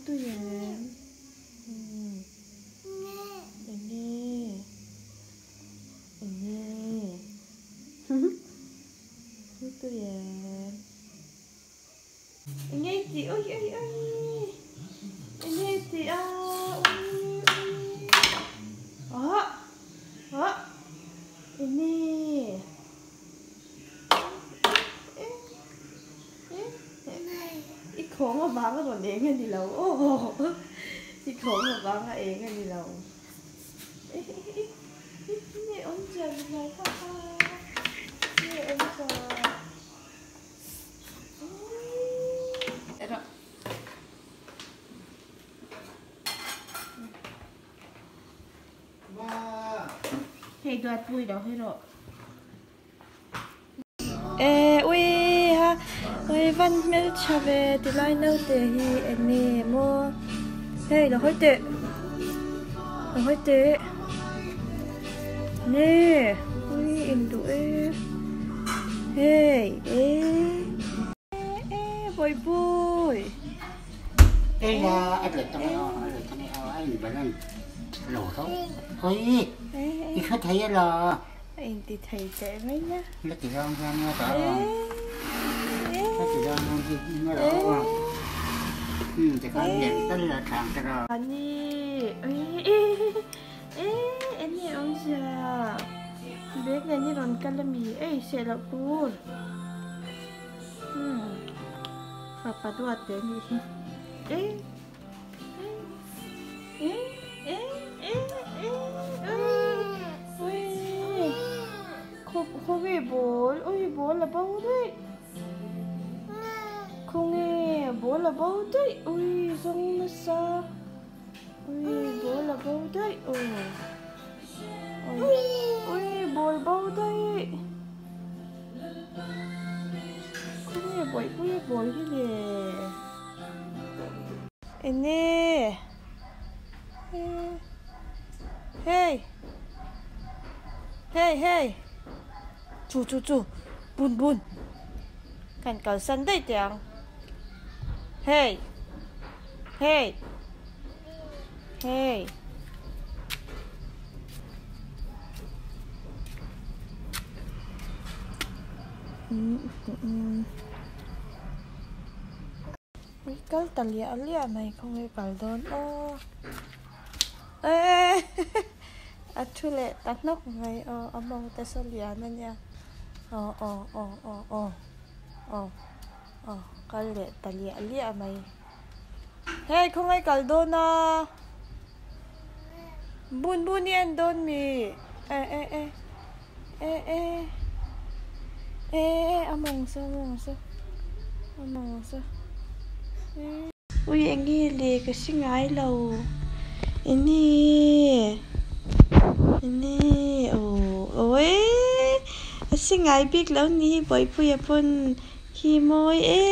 Mutui em? Umm. Enge? Enge? Mutui em? Enge i tih? Ui ui ui! Enge i tih a? Ui ui! Ahh! Ahh! Enge? I khawng avang a rawn eng a ni lo aw i khawng avang a eng a ni lo nge awmzia ni lo ha ha nge awmzia Hei duat pui lo hi rawh. E ui ha ui van hmeltha ve tilai naute hi eng nge maw hei lo hawi teh lo hawi teh nge ui induh e hei e e bawihbawi. A inti thei teh mai a. Ani enge awmzia bag nen i rawn kal ami ei seh loh tur fapa duat teh anih hi e. Khawi ball ui ball a bo daih khawnge ball a bo daih ui zawng nasa ui ball a bo daih aw ui ball bo daih khawnge bawihpuia ball hi le. Enge Hey Hey hey Chu chu chu Bun bun Kan kalsan daih teh ang Hey Hey Hey Ui kal ta liah liah mai khawnge kal dawn aw eee a thu leh ta hnawk mai aw a mawng te saw lian a nia aw aw aw aw aw aw aw kal leh ta liah liah mai hei khawnge kal dawn a bun bun i en dawn mi eh eh eh eh eh eh a mawng saw a mawng saw a mawng saw eh. Ui enge le ka hre ngai lo enge enge aw awi a hre ngai bik lo ni hi bawihpuia pawn khi mawi e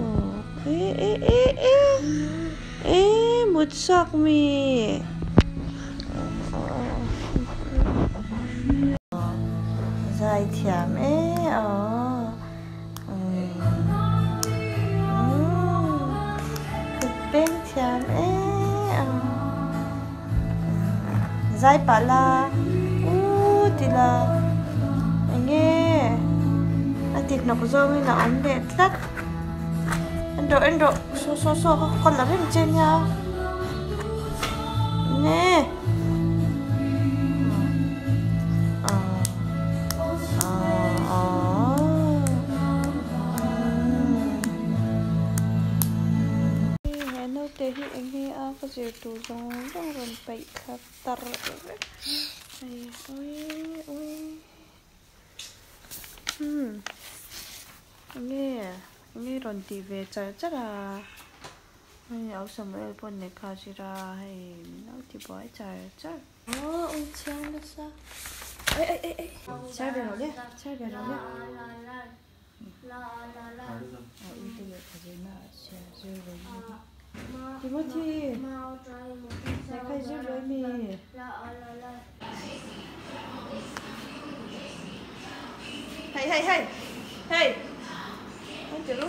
aw e e e e e mut chhuak mi zaithiam e aw. Kut peng thiam em a zai pah la u ti la enge a ti hnawk zawngin a awm leh tlat en rawh en rawh saw saw saw ka kawl la reng che nia enge. He naute hi eng nge a ka zir tur zawng zawng rawn paih thla tar vek hei ui ui umm eng nge eng nge rawn tih ve char char a. Hei au Samuel pawn lehkha a zir a, hei min lo ti buai char char. Aw ui chhiang nasa. Ei ei ei ei. Chhiar ve rawh le, chhiar ve rawh le. Aw ui te lehkha zirna ah chhiar zir ve mi. Timothy, lehkha i zir ve mi. Hei hei hei hei. Hei ti ru.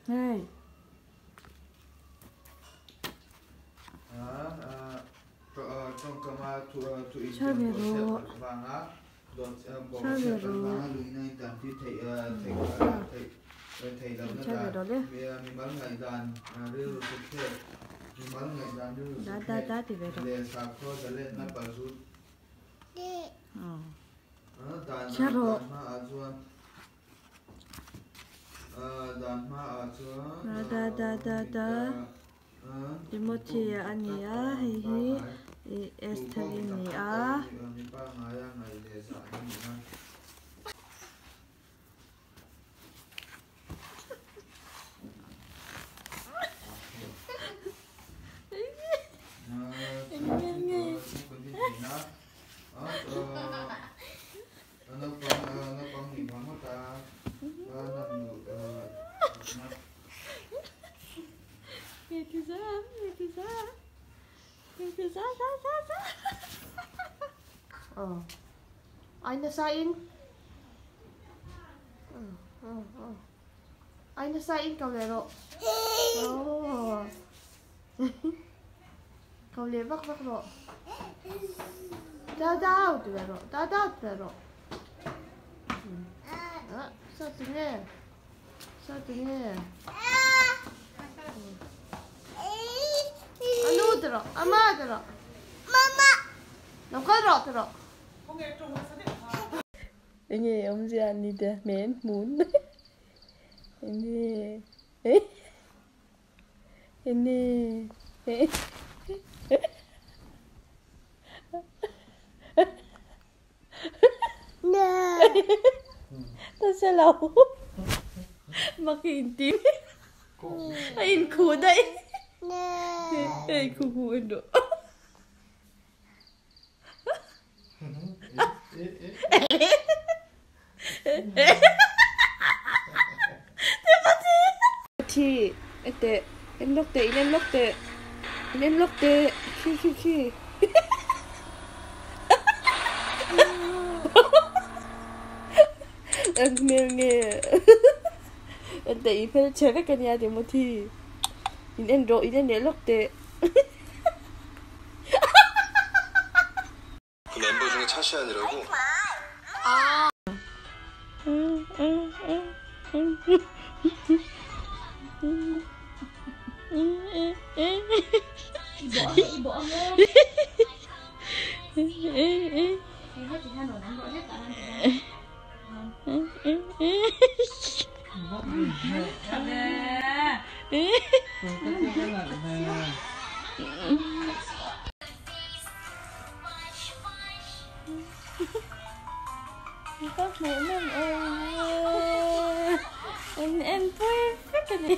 Hei. Chhiar ve rawh. Chhiar ve rawh. Chhiar ve rawh le. Da da da ti ve rawh. Chhiar rawh. Da da da da da. Timothy a ni a hei hi ih Esther i ni a. Ai nasa in Ai nasa in ko leh rawh Ko leh vak vak rawh Dau dau ti ve rawh dau dau ti ve rawh Sa tu nge Sa tu nge Anu ti rawh Ama ti rawh Lo kal rawh ti rawh. Enge awmzia ni te hmel hmun enge enge Ta hre lo mak i inti a inkhuh daih hei khuh khuh en rawh. Thi teh en lawk teh in en lawk teh in en lawk teh khi khi khi eng hmel nge en teh i hmel chhe vek ania Timothy in en rawh in en leh lawk teh. Ka hmuh nawm em en en pui vek a ni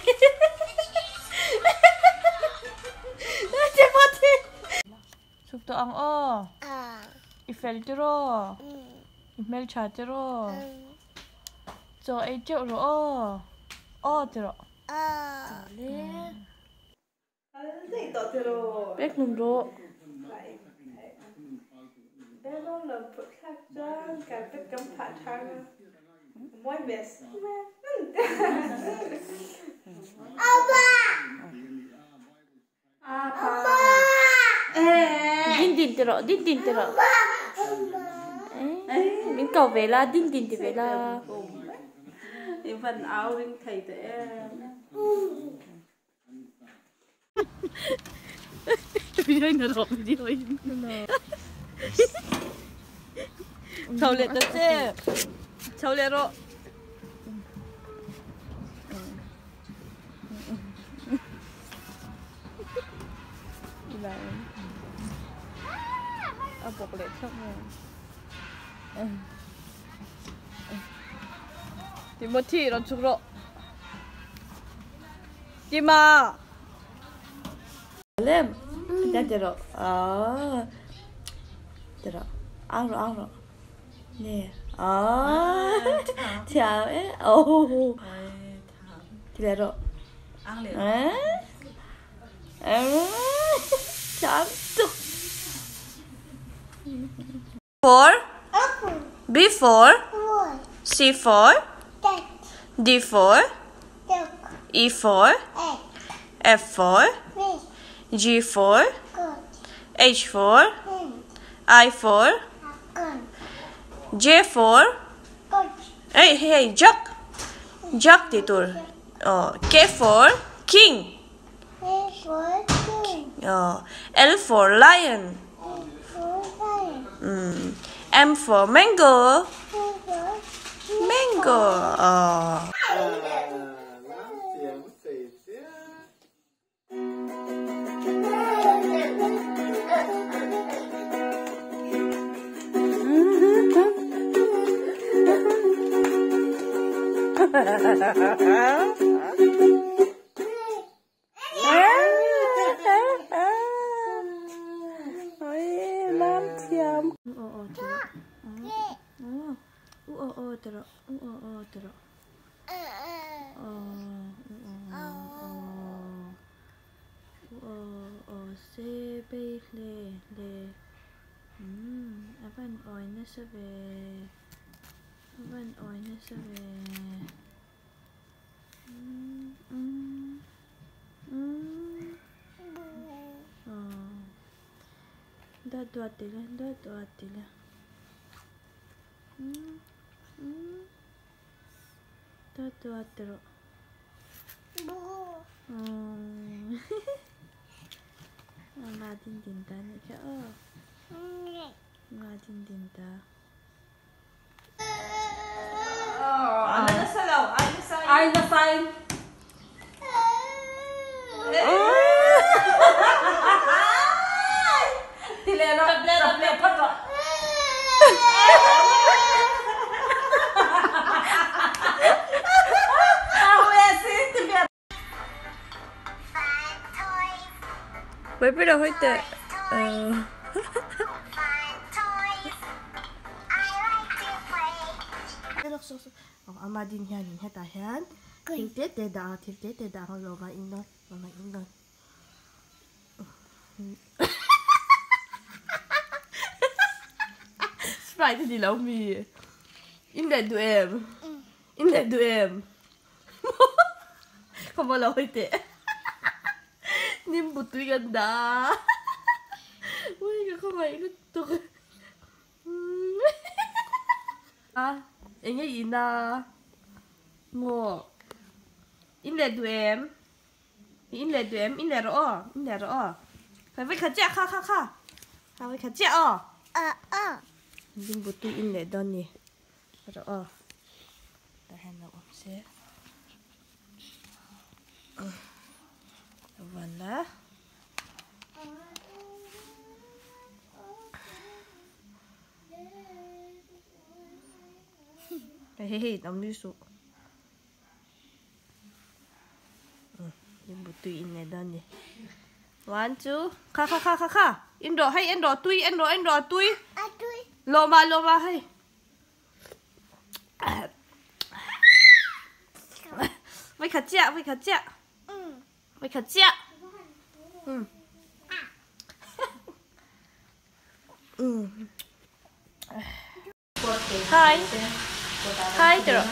Chhuk tawh ang aw i fel tiraw i hmeltha tiraw chaw ei teuh rawh aw aw tiraw Pek hlum rawh. Din din ti rawh, din din ti rawh. Min ko ve la, din din ti ve la. I van au ring thei te em. Video in rawh, video in. Chho leh ta che. Chho leh rawh. A bawk leh thlap mai. Timothy rawn chhuk rawh. Tima. Lem. Ta ti rawh. Ah. Ti rawh. Ang rawh ang rawh. Nge. Ah. Thiam e. Oh. Ti leh rawh. Ang leh. Eh. Thiam tuk. For. B for. C for. D for E for F for G for H for I for J for Hey hey hey Jack Jack tih tur aw K for king aw L for lion umm M for mango mango aw. A van awi nasa ve. Duat duat ti la, duat duat ti la. Duat duat ti rawh. Nga din din ta nih kha aw. Nga din din ta. Bai ber a hawi teh Ama din hianin hetah hian thil te te dah a thil te te dah ang lawm a in dawn lawm a in dawn Sprite a ni lo mi in leh duh em in leh duh em Khawm a lo hawi teh. Nimbu tui kan dah a. Ui ka khawngaih lutuk. A eng nge in a maw in leh duh em in leh duh em in leh rawh aw in leh rawh aw kha vai khat chiah kha kha kha kha vai khat chiah aw nimbu tui in leh dawn ni rawh aw tah hian lo awm se. Voilà. Hei hei awm ni suh. Nimbu tui in leh dawn ni. One two kha kha kha kha kha in rawh hei en rawh tui en rawh en rawh tui. Lawma lawma hei. Vai khat chiah, vai khat chiah. Vai khat chiah. Hi. Hi tiro.